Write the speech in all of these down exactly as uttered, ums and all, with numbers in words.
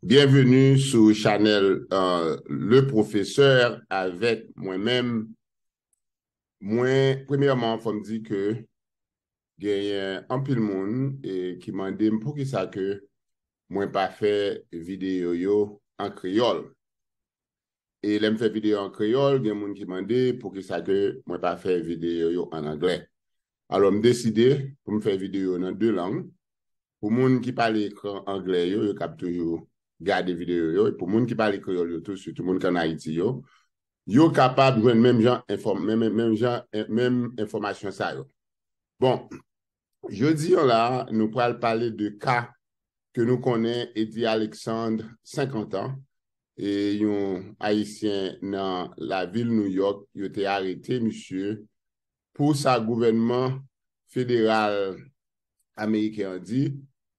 Byenveni sou chanèl uh, Le Professeur avèk mwen menm. Mwen, premyèman, fò m di ke genyen anpil moun e, ki mande m poukisa ke mwen pa fè videyo yo an kreyòl. E lè m fè videyo an kreyòl, gen moun ki mande poukisa ke mwen pa fè videyo yo an anglè. Alò, m deside pou m fè videyo nan de lang. Pou moun ki pale ekran anglè yo, yo kab toujou gade videyo yo. E pou moun ki pale kreyòl yo tou, sitou moun k ann Ayiti yo, yo kapab jwenn menm jan enfòm, menm, menm jan, menm enfòmasyon sa yo. Bon, jodi an la, nou pral pale de ka ke nou konnen Eddy Alexandre, senkant an, e yon Ayisyen nan lavil New York, yo te arete misye pou sa gouvènman federal ameriken an di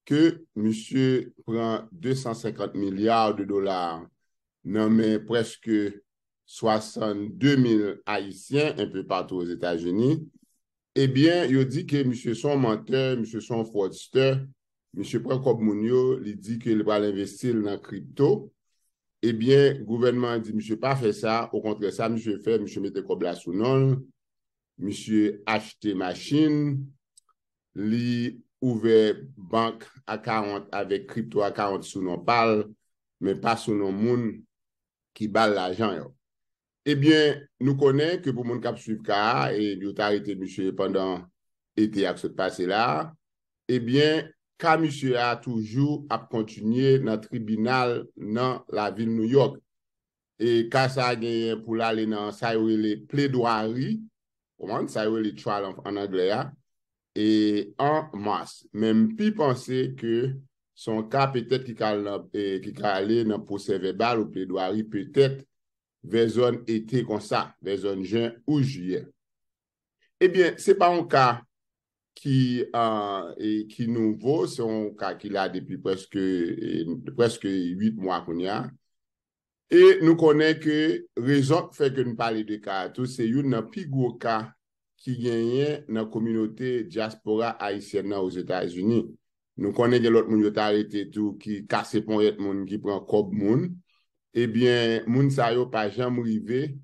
ke misye pran de san senkant milya de dola nan men prèske swasannde mil Ayisyen enpe patou Ozetazini. Ebyen, yo di ke misye se yon mantè, misye se yon fraudstè, misye pran kòb moun yo, li di ke li pral envesti l nan kripto. Ebyen, gouvènman an di misye pa fè sa, okontrè, sa misye fè, misye mete kòb la sou non l, misye achte machin, li ouvè bank akawont avèk kripto akawont sou non pa l, men pa sou non moun ki ba l lajan yo. Ebyen, nou konnen ke pou moun k ap swiv ka a, e yo t arete misye pandan ete a k sot pase la a, ebyen, ka misye a toujou ap kontinye nan tribinal nan lavil New York. E ka sa a genyen pou l ale nan sa yo rele pledwari, konprann, sa yo rele trial an, an anglè a, e an mas. Men m pi panse ke se yon ka petèt ki ka al nan, e, ki ka ale nan pwosè vèbal ou pledwari petèt vè zòn ete konsa, vè zòn jen ou jiyè. Ebyen, se pa yon ka ki, ah, e, ki nouvo, se yon ka ki la depi prèske, e, prèske uit mwa kounye a. E nou konnen ke rezon k fè ke n pale de ka a tou, se youn nan pi gwo ka ki genyen nan kominote dyaspora ayisyèn nan Ozetazini. Nou konnen gen lòt moun yo t arete tou ki kase ponyèt moun, ki pran kòb moun. Ebyen, moun sa yo pa janm rive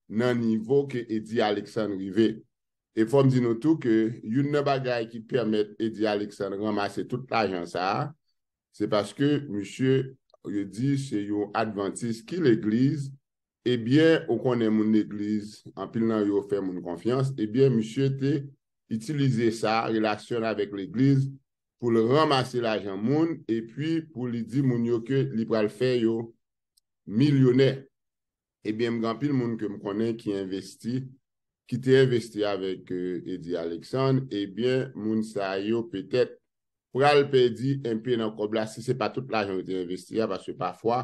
nan nivo ke Eddy Alexandre rive. E fò m di nou tou ke youn nan bagay ki pèmèt Eddy Alexandre ranmase tout lajan sa a, se paske misye, yo di se yon advantis ki legliz. Ebyen, ou konnen moun legliz, anpil nan yo fè moun konfyans. Ebyen, misye te itilize sa, relasyon l avèk legliz, pou l ranmase lajan moun, epi pou li di moun yo ke li pral fè yo milyonè. Ebyen, m gen anpil moun ke m konnen ki envesti, ki te envesti avèk, e, Eddy Alexandre, ebyen, moun sa yo petèt pral pèdi enpe nan kòb la si se pa tout lajan yo te envesti a, paske pafwa,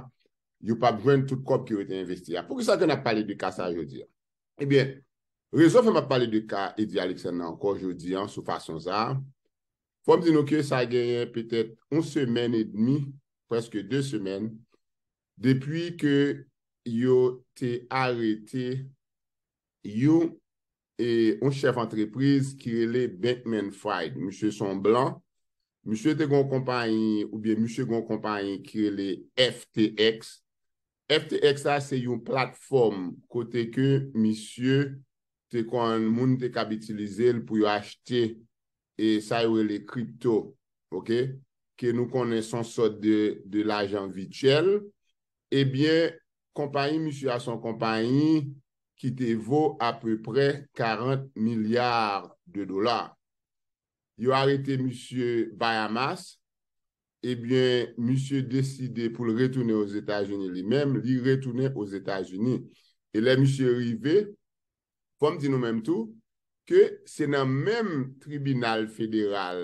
yo p ap jwenn tout kòb ke yo te envesti a. Poukisa ke n ap pale de ka sa a jodi a? Ebyen, rezon fè m ap pale de ka Eddy Alexandre nan ankò jodi a sou fason sa a, fò m di nou ke sa genyen petèt yon semèn edmi, prèske de semèn, depi ke yo te arete yon, e, yon chèf antrepriz ki rele Bankman Fried. Misye se yon blan. Misye te gen yon konpayi, oubyen misye gen yon konpayi ki rele F T X. F T X la se yon platfòm kote ke misye te konn, moun te kab itilize l pou yo achte, e, sa yo rele kripto, oke? Ke nou konnen se yon sòt de, de lajan vityèl. Ebyen, konpayi misye a se yon konpayi ki te vo apeprè karant milya de dola. Yo arete misye Bahamas, ebyen, misye deside pou l retounen Ozetazini li menm, li retounen Ozetazini. E lè misye rive, fò m di nou menm tou, ke se nan menm tribinal federal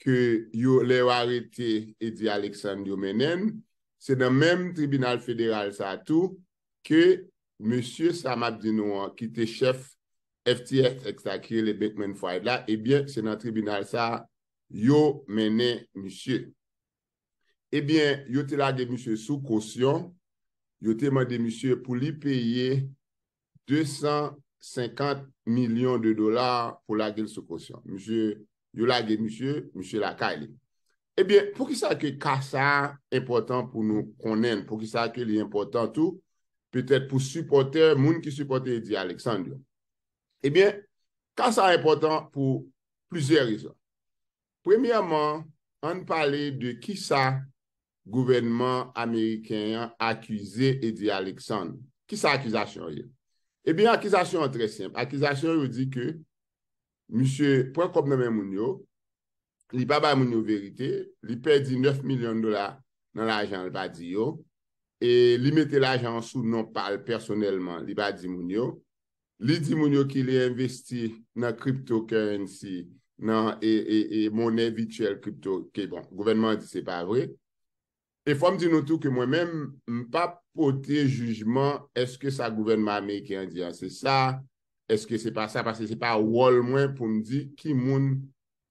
ke yo, lè yo arete Eddy Alexandre, yo mennen l, se nan menm tribinal federal sa a tou ke mesye sa m ap di nou an, ki te chèf F T X la, ki rele Bankman Fried la, ebyen, se nan tribinal sa a yo mennen misye. Ebyen, yo te lage misye sou kosyon, yo te mande misye pou li peye de san senkant milyon de dola pou lage l sou kosyon. Misye, yo lage misye, misye lakay li. Ebyen, poukisa ke ka sa a enpòtan pou nou konnen l? Poukisa ke li enpòtan tou, petèt pou sipòtè, moun ki sipòte Eddie Alexandre yo? Ebyen, ka sa a enpòtan pou plizyè rezon. Premyèman, ann pale de kisa gouvènman ameriken an akize Eddie Alexandre. Kisa akizasyon yo ye? Ebyen, akizasyon an trè senp. Akizasyon yo di ke misye pran kòb nan men moun yo, li pa bay moun yo verite, li pèdi nèf milyon dola nan lajan l pa di yo, e li mete lajan an sou non pa l pèsonèlman, li pa di moun yo. Li di moun yo ki li envesti nan cryptocurrency, nan e, e, e monè vityèl kripto, ke bon, gouvènman an di se pa vre. E fò m di nou tou ke mwen menm, m p ap pote jijman èske sa gouvènman ameriken an di an se sa, èske se pa sa, paske se pa wòl mwen pou m di ki moun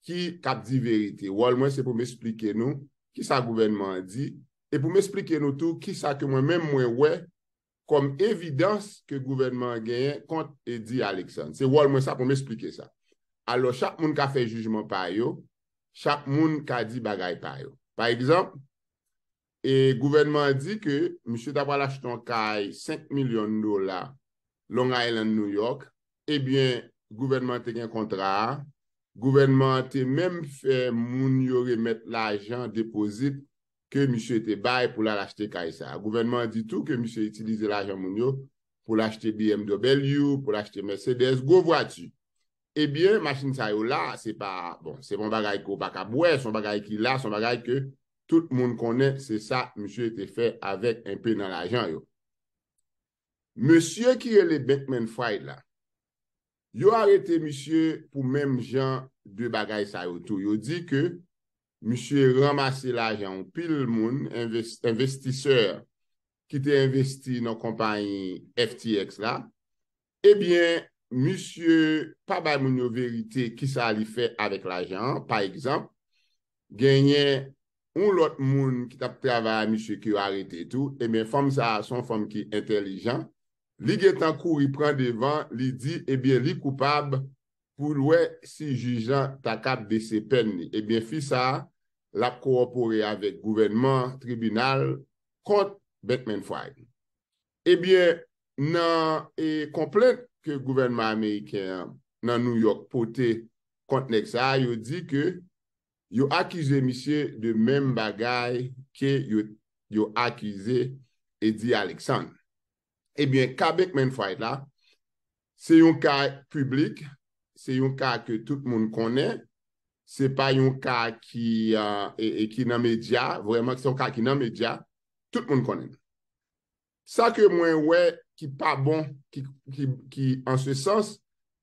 ki k ap di verite. Wòl mwen se pou m esplike nou kisa gouvènman an di, e pou m esplike nou tou kisa ke mwen menm mwen wè kòm evidans ke gouvènman an genyen kont Eddie Alexandre. Se wòl mwen sa pou m esplike sa. Alò, chak moun ka fè jijman pa yo, chak moun ka di bagay pa yo. Pa egzanp, e gouvènman an di ke misye ta pral achte yon kay senk milyon dola Long Island, New York. Ebyen, gouvènman an te gen kontra a. Gouvènman an te menm fè moun yo remèt lajan depozit ke misye te bay pou l al achte kay sa a. Gouvènman an di tou ke misye itilize lajan moun yo pou l achte B M W, pou l achte Mercedes, gwo vwati. Ebyen, machin sa yo la, se pa, bon, se pa yon bagay ke w pa kab wè, se yon bagay ki la, se yon bagay ke tout moun konnen, se sa misye te fè avèk enpe nan lajan yo. Mesye ki rele Bankman Fried la, yo arete misye pou menm jan de bagay sa yo tou. Yo di ke misye ranmase lajan yon pil moun, enves-, envestisè ki te envesti nan konpayi F T X la. Ebyen, misye pa bay moun yo verite kisa li fè avèk lajan an. Pa egzanp, genyen yon lòt moun ki t ap travay a misye ke yo arete tou. Ebyen, fanm sa a se yon fanm ki entèlijan. Li gentan kouri pran devan, li di, ebyen, li koupab pou l wè si jij lan ta kab bese pèn li. Ebyen, fi sa a, l ap kowopore avèk gouvènman, tribinal, kont Bankman Fried. Ebyen, nan e, konplent ke gouvènman ameriken an nan New York pote kont nèg sa a, yo di ke yo akize misye de menm bagay ke yo, yo akize Eddie Alexandre. Ebyen, ka Bankman Fried la, se yon ka piblik, se yon ka ke tout moun konnen, se pa yon ka ki, euh, e, e ki nan medya, vrèman, se yon ka ki nan medya, tout moun konnen. Sa ke mwen wè ki pa bon, ki, ki, ki an se sans,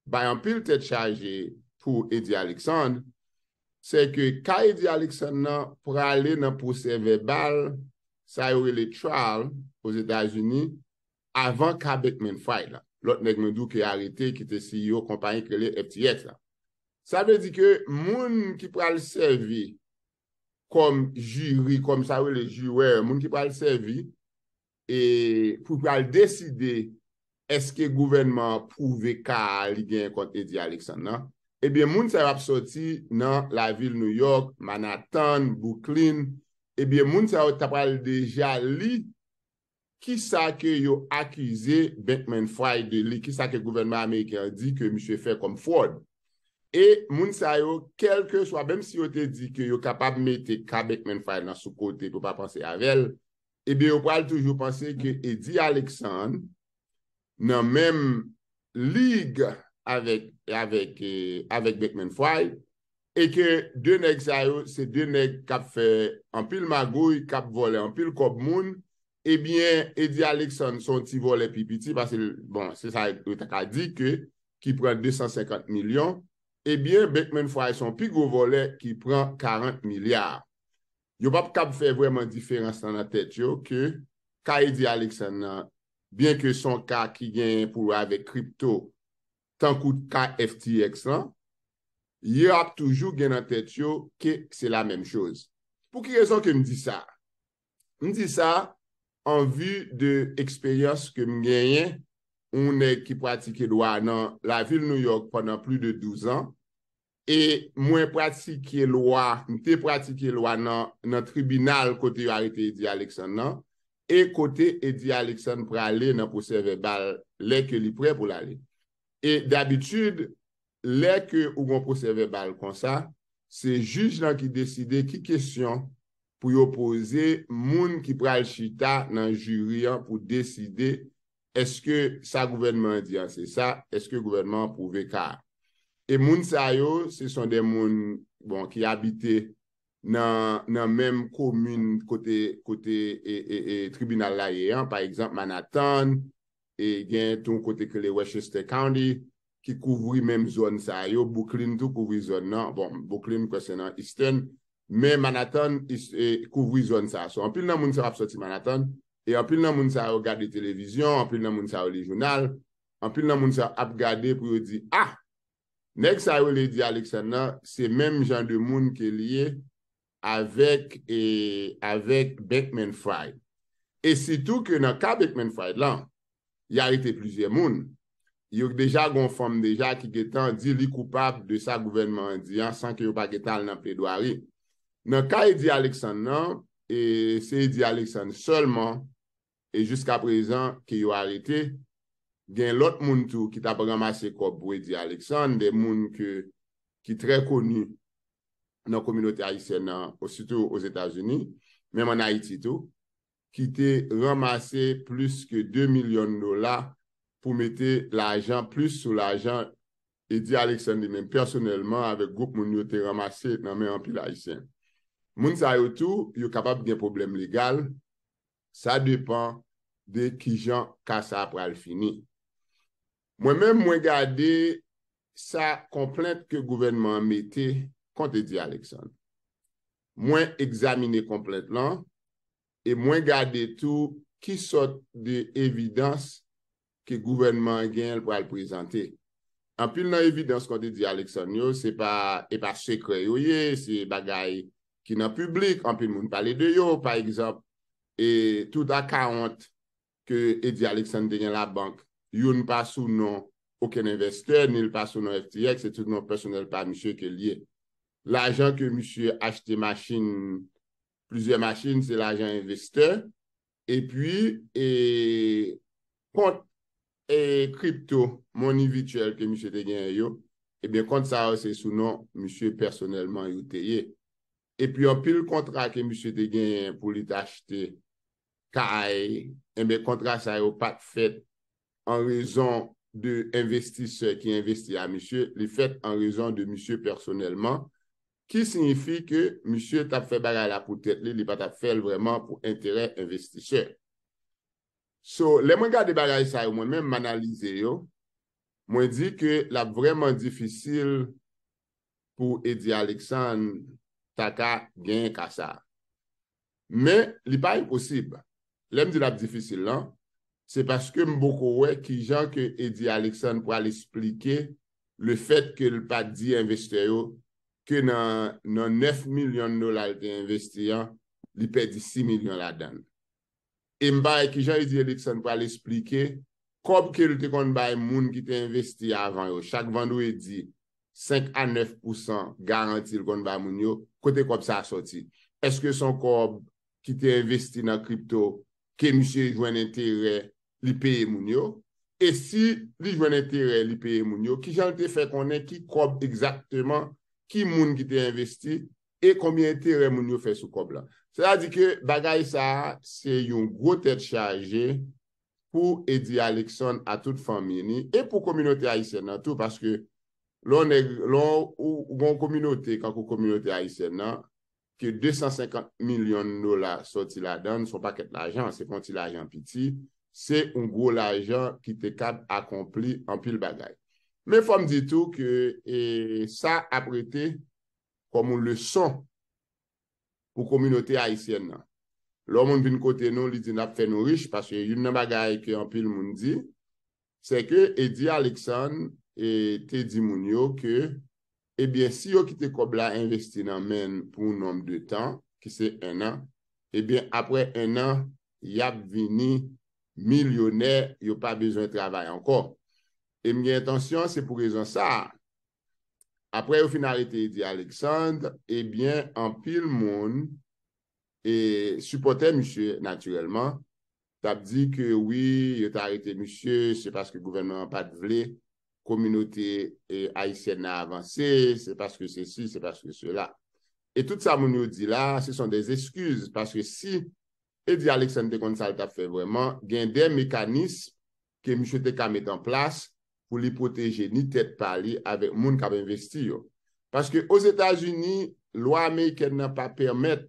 bay anpil tèt chaje pou Eddie Alexandre, se ke ka Eddie Alexandre nan prale nan pwosè vèbal, sa yo rele trial Ozetazini, avan ka Bankman Fried la. Lòt nèg mwen di w ke arete, ki te C E O konpayi ki rele F T X la. Sa vle di ke moun ki pral sèvi kòm jiri, kòm sa yo rele jurè, moun ki pral sèvi e pou pral deside èske gouvènman an pwouve ka a li genyen kont Eddie Alexandre nan, ebyen, moun sa yo ap sòti nan lavil New York, Manhattan, Brooklyn. Ebyen, moun sa yo ta pral deja li kisa ke yo akize Bankman Fried de li, kisa ke gouvènman ameriken an di ke misye fè kòm fwòd. E moun sa yo, kèlkeswa, menm si yo te di ke yo kapab mete ka Bankman Fried lan sou kote pou pa panse avè l, ebyen, yo pral toujou panse ke Eddie Alexandre nan menm lig avèk, avèk, eh, avèk Bankman Fried, e ke de nèg sa yo, se de nèg k ap fè anpil magouy, k ap vòlè anpil kòb moun, ebyen, Eddie Alexandre se yon ti vòlè pi piti, paske, bon, se sa yo ta ka di ke, ki pran de san senkant milyon, ebyen, Bankman Fried se yon pi gwo vòlè ki pran karant milya. Yo p ap kab fè vrèman diferans lan nan tèt yo ke ka Eddie Alexandre nan, byen ke se yon ka ki genyen pou wè avèk kripto, tankou ka F T X lan, yo ap toujou gen nan tèt yo ke se la menm choz. Pou ki rezon ke m di sa? M di sa an vi de eksperyans ke m genyen, yon nèg ki pratike dwa nan lavil New York pandan plis de douz an, E mwen pratike lwa, m te pratike lwa nan, nan tribinal kote yo arete Eddy Alexandre nan, e kote Eddy Alexandre prale nan pwosè vèbal lè ke li prè pou l ale. E dabitid, lè ke ou gon pwosè vèbal konsa, se jij lan ki deside ki kesyon pou yo poze moun ki pral chita nan jiri an pou deside èske sa gouvènman an di an se sa, èske gouvènman an pwouve ka a. E moun sa yo, se son de moun, bon, ki abite nan, nan menm komin kote, kote e, e, e, tribinal la ye an, pa egzanp, Manhattan, e gen tou kote ke le Westchester County, ki kouvri menm zòn sa yo, Brooklyn tou kouvri zòn nan, bon, Brooklyn, kwè se nan Eastern, men Manhattan is- e, kouvri zòn sa. So, anpil nan moun sa yo ap soti Manhattan, e anpil nan moun sa yo gade televizyon, anpil nan moun sa yo li jounal, anpil nan moun sa yo ap gade pou yo di, ah, nèg sa yo rele Eddy Alexandre nan, se menm jan de moun ke li ye avèk, e, avèk Bankman Fried. E sitou ke nan ka Bankman Fried lan, y arete plizyè moun. Yo deja gon fanm deja ki gentan di li koupab de sa gouvènman an di an san ke yo pa gentan al nan pledwari. Nan ka Eddy Alexandre nan, e se Eddy Alexandre sèlman, e jiska prezan ke yo arete. Gen lòt moun tou ki t ap ranmase kòb pou Eddy Alexandre, de moun ke, ki trè koni nan kominote ayisyèn nan, sitou Ozetazini, menm ann Ayiti tou, ki te ranmase plis ke de milyon dola pou mete lajan, plis sou lajan Eddy Alexandre li menm pèsonèlman avèk gwoup moun yo te ranmase nan men anpil Ayisyen. Moun sa yo tou, yo kapab gen pwoblèm legal, sa depan de kijan ka sa a pral fini. Mwen menm, mwen gade sa konplent ke gouvènman an mete kont Eddy Alexandre. Mwen egzamine konplent lan e mwen gade tou ki sòt de evidans ke gouvènman an genyen l pral prezante. Anpil nan evidans kont Eddy Alexandre yo, se pa, e pa sekrè yo ye, se bagay ki nan piblik, anpil moun pale de yo, pa egzanp, e tout akawont ke Eddy Alexandre te gen labank, youn pa sou non okenn envestè, ni l pa sou non F T X, se tout non pèsonèl pa misye ke l ye. Lajan ke misye achte machin, plizyè machin, se lajan envestè. Epi, e, kont, e, kripto, moni vityèl ke misye te genyen yo, ebyen, kont sa yo se sou non misye pèsonèlman yo te ye. Epi, anpil kontra ke misye te genyen pou li t achte kay, enben, kontra sa yo pa t fèt an rezon de envestisè ki envesti a misye, li fèt an rezon de misye pèsonèlman, ki siyifi ke misye t ap fè bagay la pou tèt li, li pa t ap fè l vrèman pou enterè envestisè. So, lè mwen gade bagay sa yo, mwen menm, m analize yo, mwen di ke l ap vrèman difisil pou Eddy Alexandre ta ka genyen ka sa a. Men, li pa enposib. Lè m di l ap difisil lan, se paske m poko wè kijan ke Eddy Alexandre pral esplike le fèt ke l pa t di envestè yo ke nan, nan nèf milyon dola l te envesti an, li pèdi sis milyon ladan l. E m pa wè kijan Eddy Alexandre pral esplike kòb ke l te konn bay moun ki te envesti avan yo, chak vandredi, senk a nèf pousan garanti l konn ba moun yo, kote kòb sa a sòti? Èske se yon kòb ki te envesti nan kripto ke misye jwenn enterè, li peye moun yo? E si li jwenn enterè, li peye moun yo, kijan l te fè konnen ki kòb egzakteman, ki moun ki te envesti, e konbyen enterè moun yo fè sou kòb la? Sètadi ke bagay sa a, se yon gwo tèt chaje pou Eddy Alexandre a tout fanmi ni, e pou kominote ayisyèn nan tou, paske lè w nèg, lè w, ou, ou gon kominote, kankou kominote ayisyèn nan, ke de san senkant milyon dola sòti ladan l, se yon pakèt lajan, se pa yon ti lajan piti, se yon gwo lajan ki te kab akonpli anpil bagay. Men fò m di tou ke, e, sa ap rete kòm yon leson pou kominote ayisyèn nan. Lè yon moun vin kote nou, li di n ap fè nou rich, paske youn nan bagay ke anpil moun di, se ke Eddy Alexandre, e, te di moun yo ke, ebyen, si yo kite kòb la envesti nan men n pou yon nonb de tan, ki se en an, ebyen, apre en an, y ap vini milyonè, yo pa bezwen travay ankò. E m gen entansyon, se pou rezon sa a, apre yo fin arete Eddy Alexandre, ebyen, anpil moun, e sipòtè misye, natirèlman, t ap di ke wi, yo te arete misye, se paske gouvènman an pa t vle kominote, e, ayisyèn nan avanse, se paske sesi, se paske sela. E tout sa moun yo di la, ce sont des excuses, paske si Eddy Alexandre te konn sa l t ap fè vrèman, gen de mekanis ke misye te ka met an plas pou li pwoteje ni tèt pa li avèk moun k ap envesti yo. Paske Ozetazini, lwa amerikèn nan pa pèmèt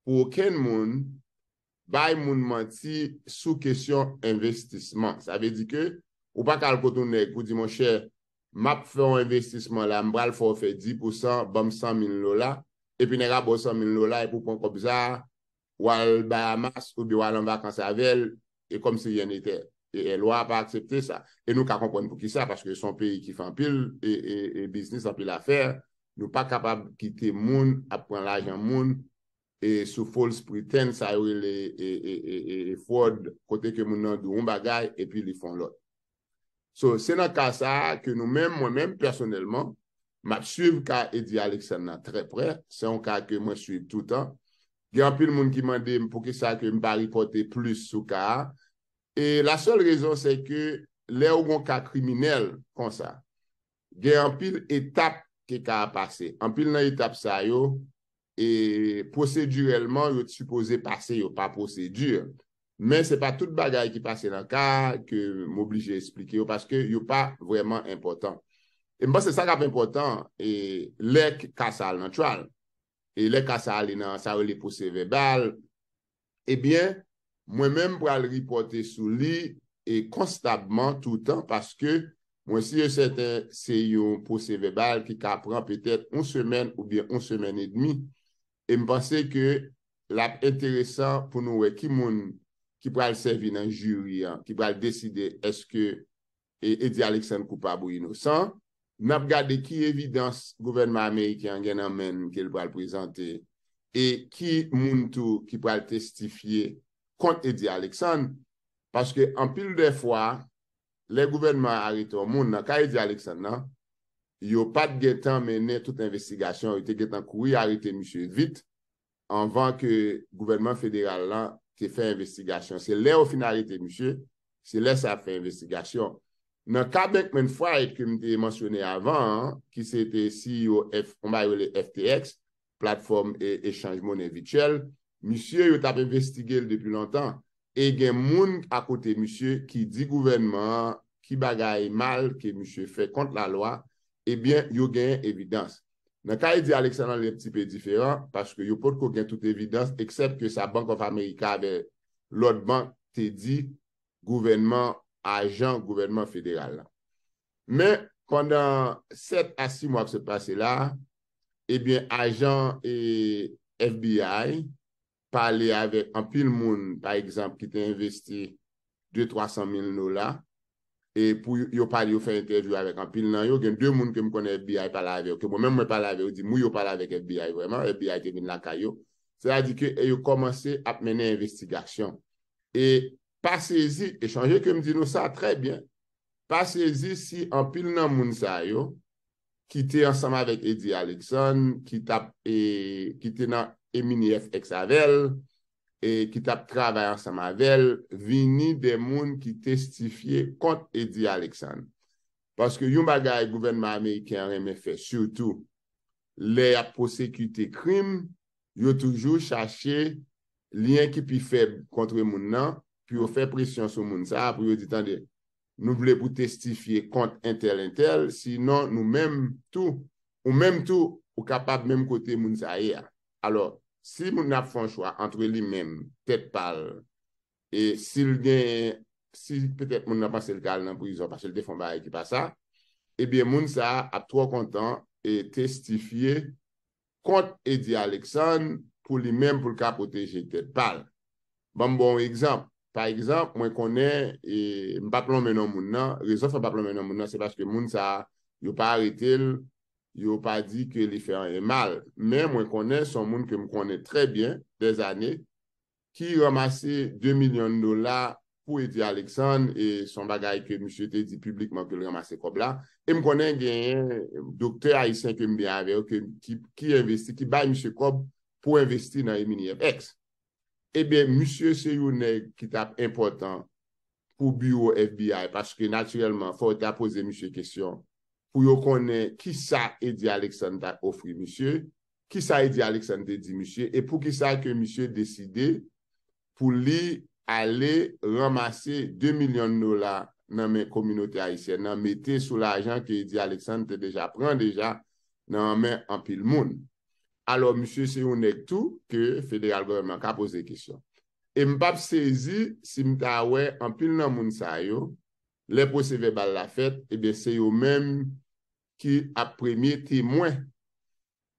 pou okenn moun bay moun manti sou kesyon envestisman. Sa vle di ke ou pa ka al kote yon nèg pou di, monchè, m ap fè yon envestisman la, m pral fè w fè dis pousan, ban m san mil dola, epi nèg la ba w san mil dola, epi w pran kòb sa a, w al Bahamas oubyen w al an vakans avè l, e kòmsi rien n'était. E, e lwa a pa aksepte sa. E nou ka konprann poukisa, paske se yon peyi ki fè anpil e, e, e biznis, anpil afè. Nou pa kapab kite moun ap pran lajan moun e sou false pretense, sa yo rele e, e, e, e, e fwòd, kote ke moun nan di yon bagay epi li fè yon lòt. So, se nan ka sa a ke nou menm, mwen menm, pèsonèlman, m ap swiv ka Eddy Alexandre nan trè prè. Se yon ka ke mwen swiv toutan. Gen anpil moun ki mande m poukisa ke m pa ripòte plis sou ka a. E la sèl rezon, se ke lè ou gon ka kriminèl konsa, gen anpil etap ke ka a pase. Anpil nan etap sa yo, e pwosedirèlman, yo t sipoze pase yo pa pwosedi. Men se pa tout bagay ki pase nan ka a ke m oblije esplike yo, paske yo pa vrèman enpòtan. E m panse sa k ap enpòtan, e lè k-, ka sa al nan trial, e lè ka sa ale nan sa yo rele pwosè vèbal, ebyen, mwen menm pral ripòte sou li e konstabman toutan, paske mwen si e sèten se yon pwosè vèbal ki ka pran petèt yon semèn oubyen yon semèn edmi. E m panse ke l ap enteresan pou nou wè ki moun ki pral sèvi nan jiri an, ki pral deside èske e Eddy Alexandre koupab ou inosan. N ap gade ki evidans gouvènman ameriken an gen nan men l ke l pral prezante e ki moun tou ki pral testifye kont Eddy Alexandre. Paske anpil de fwa, lè gouvènman an arete yon moun, nan ka Eddy Alexandre nan, yo pa t gentan mennen tout envestigasyon, yo te gentan kouri arete misye vit, anvan ke gouvènman federal lan te fè envestigasyon. Se lè yo fin arete misye, se lè sa ap fè envestigasyon. Nan ka Bankman Fried ke m te mansyone avan an, ki se te C E O F, yon bagay rele F T X, platfòm e, echanj monnen vityèl, misye yo t ap envestige l depi lontan. E gen moun akote misye ki di gouvènman an ki bagay mal ke misye fè kont lalwa, ebyen, yo genyen evidans. Nan ka Eddy Alexandre, li yon ti pe diferan, paske yo potko gen tout evidans, eksèp ke sa Bank of America avè lòt bank te di gouvènman, ajan gouvènman federal la. Men, pandan sèt a sis mwa k sot pase la, ebyen, ajan e F B I pale avèk anpil moun, pa egzanp, ki te envesti de twa san mil dola, e pou yo pale, yo fè entèvyou avèk anpil nan yo. Gen de moun ke m konnen F B I pale avè yo, ke mwen menm mwen pale avè yo, di m wi, yo pale avèk F B I vrèman, F B I te vin lakay yo. Sètadi ke e yo kòmanse ap mennen envestigasyon. E pa sezi, e sonje ke m di nou sa trè byen, pa sezi si anpil nan moun sa yo ki te ansanm avèk Eddy Alexandre, ki t ap, e, ki te nan Emini F X avè l, e ki t ap travay ansanm avè l, vini de moun ki testifye kont Eddy Alexandre. Paske yon bagay gouvènman ameriken an renmen fè, sitou lè y ap pwosekite krim, yo toujou chache lyen ki pi fèb kont moun nan, pou yo fè presyon sou moun sa a, pou yo di, tande, nou vle pou testifye kont entèl, entèl, sinon nou menm tou, ou menm tou, ou kapab menm kote moun sa ye a. Alò, si moun nan ap fè yon chwa antre li menm, tèt pa l, e si l gen, si petèt moun nan panse l ka al nan prizon paske l te fè yon bagay ki pa sa, ebyen, moun sa a ap twò kontan e testifye kont Eddy Alexandre pou li menm, pou l ka pwoteje tèt pa l. Ban m ba w yon egzanp. Pa egzanp, mwen konnen, e, m p ap lonmen non moun nan. Rezon fè m p ap lonmen non moun nan, se paske moun sa a, yo pa arete l, yo pa di ke li fè anyen mal. Men mwen konnen, se yon moun ke m konnen trè byen, dèzane, ki ranmase de milyon dola pou Eddy Alexandre, e se yon bagay ke misye te di piblikman ke l ranmase kòb la. E m konnen genyen doktè ayisyen ke m byen avè yo, ke, ki, ki envesti, ki bay misye kòb pou envesti nan Emini F X. Ebyen, misye se yon nèg ki t ap enpòtan pou biwo F B I, paske natirèlman, fò yo ta poze misye kesyon pou yo konnen kisa Eddy Alexandre ta ofri misye, kisa Eddy Alexandre te di misye, e poukisa ke misye deside pou li ale ranmase de milyon dola nan men kominote ayisyèn nan, mete sou lajan ke Eddy Alexandre te deja pran deja nan men anpil moun. Alò, misye se yon nèg tou ke federal government ka poze kesyon. E m p ap sezi si m ta wè anpil nan moun sa yo, lè pwosevèbal la fèt, ebyen, se yo menm ki ap premye temwen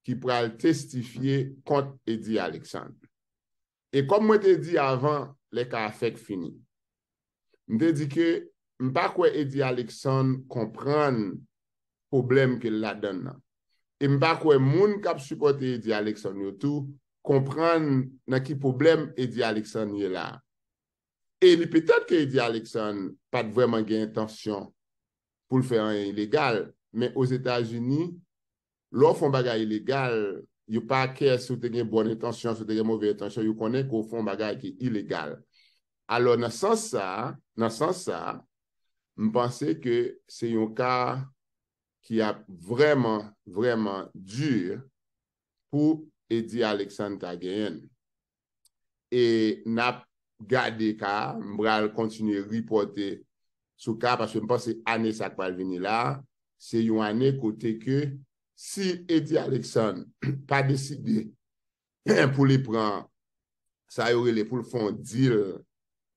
ki pral testifye kont Eddy Alexandre. E kòm mwen te di avan, lè ka a fèk fini, m te di ke m pa kwè Eddy Alexandre konprann pwoblèm ke l ladann nan. E m pa kwè moun k ap sipòte Eddy Alexandre yo tou konprann nan ki pwoblèm Eddy Alexandre ye la a. E li petèt ke Eddy Alexandre pa t vrèman gen entansyon pou l fè anyen ilegal, men Ozetazini, lè w fè yon bagay ilegal, yo pa kè si w te gen bòn entansyon, si w te gen move entansyon, yo konnen ke w fè yon bagay ki ilegal. Alò, nan sans sa a, nan sans sa a, m panse ke se yon ka ki ap vrèman, vrèman di pou Eddy Alexandre ta genyen l. E n ap gade ka a, m pral kontinye ripòte sou ka a, paske m panse ane sa k pral vini la a, se yon ane kote ke si Eddy Alexandre pa deside pou li pran sa yo rele pou l fè yon deal,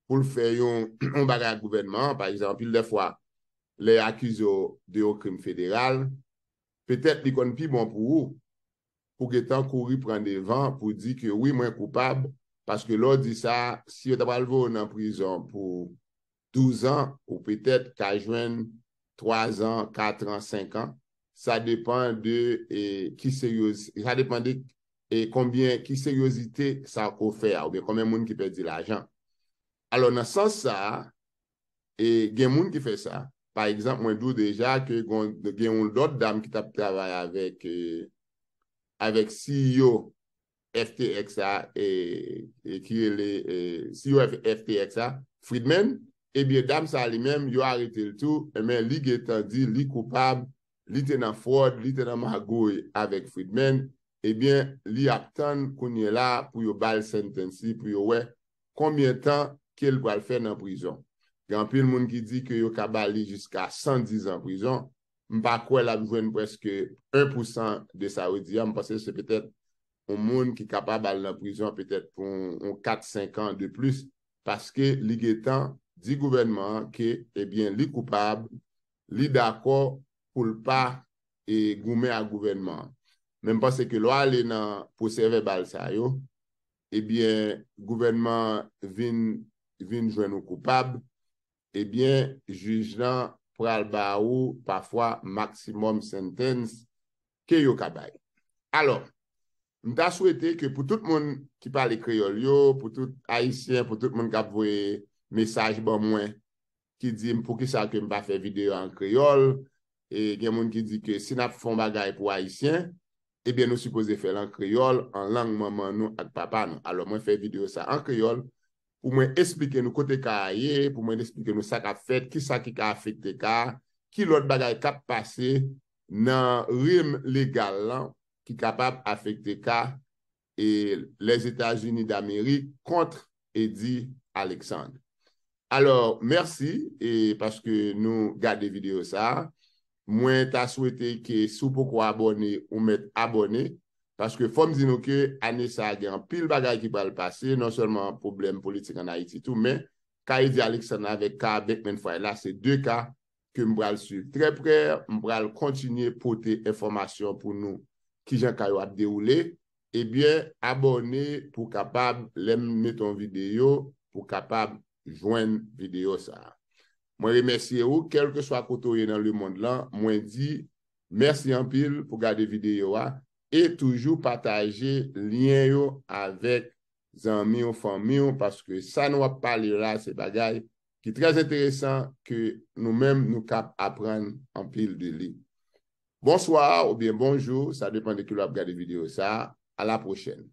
pou l fè yon, yon bagay ak gouvènman an, pa egzanp, anpil de fwa, lè yo akize w de yon krim federal, petèt li konn pi bon pou ou, pou gentan kouri pran devan, pou di ke wi, mwen koupab, paske lè w di sa, si yo ta pral voye w nan prizon pou douz an, ou petèt ka jwenn twa zan, kat an, senk an. Sa depann de, e, ki seryoz, sa depann de, e, konbyen, ki seryozite sa ke w fè a, oubyen konbyen moun ki pèdi lajan. Alò, nan sans sa a, e, gen moun ki fè sa. Pa egzanp, mwen di w deja ke gon, gen yon lòt dam ki t ap travay avèk, e, avèk C E O F T X la, e, e ki rele, e, C E O F T X la, Friedman, ebyen, dam sa li menm, yo arete l tou, men li gentan di li koupab, li te nan fwòd, li te nan magouy avèk Friedman, ebyen, li ap tann kounye la pou yo ba l sentence li, pou yo wè konbyen tan ke l pral fè nan prizon. Gen anpil moun ki di ke yo ka ba li jiska san diz an prizon. M pa kwè l ap jwenn prèske en pou san de sa yo di a. M panse se petèt yon moun ki kapab al nan prizon petèt pou yon, yon kat, senk an de plis, paske li gentan di gouvènman an ke, ebyen, li koupab, li dakò pou l pa, e, goumen ak gouvènman an. Men m panse ke lè w ale nan pwosè vèbal sa yo, ebyen, gouvènman an vin, vin jwenn ou koupab, ebyen, jij lan pral ba ou pafwa maximum sentence ke yo ka bay. Alò, m ta swete ke pou tout moun ki pale kreyòl yo, pou tout Ayisyen, pou tout moun k ap voye mesaj ban mwen, ki di m poukisa ke m pa fè videyo an kreyòl, e gen moun ki di ke si n ap fè yon bagay pou Ayisyen, ebyen, nou sipoze fè l an kreyòl, an lang manman nou ak papa nou. Alò, mwen fè videyo sa an kreyòl pou mwen esplike nou kote ka a ye, pou mwen esplike nou sa k ap fèt, kisa ki ka afekte ka a, ki lòt bagay k ap pase nan rèm legal lan ki kapab afekte ka e Lèzetazini Damerik kont Eddy Alexandre. Alò, mèsi, e paske nou gade videyo sa a. Mwen ta swete ke si w poko abòne, ou mèt abòne, paske fò m di nou ke ane sa a gen anpil bagay ki pral pase, non sèlman pwoblèm politik ann Ayiti tou, men ka Eddy Alexandre avèk ka Bankman Fried la, se de ka ke m pral swiv trè prè, m pral kontinye pote enfòmasyon pou nou, kijan ka yo ap dewoule, ebyen, abòne pou w kapab, lè m mete yon videyo, pou w kapab jwenn videyo sa a. Mwen remèsye ou, kèlkeswa kote w ye nan lemonn lan, mwen di mèsi anpil pou gade videyo a, e toujou pataje lyen yo avèk zanmi w, fanmi w, paske sa nou ap pale la, se bagay ki trè enteresan, ke nou menm nou kab aprann anpil de li. Bonswa oubyen bonjou, sa depann de ki lè w ap gade videyo sa a. A la pwochèn.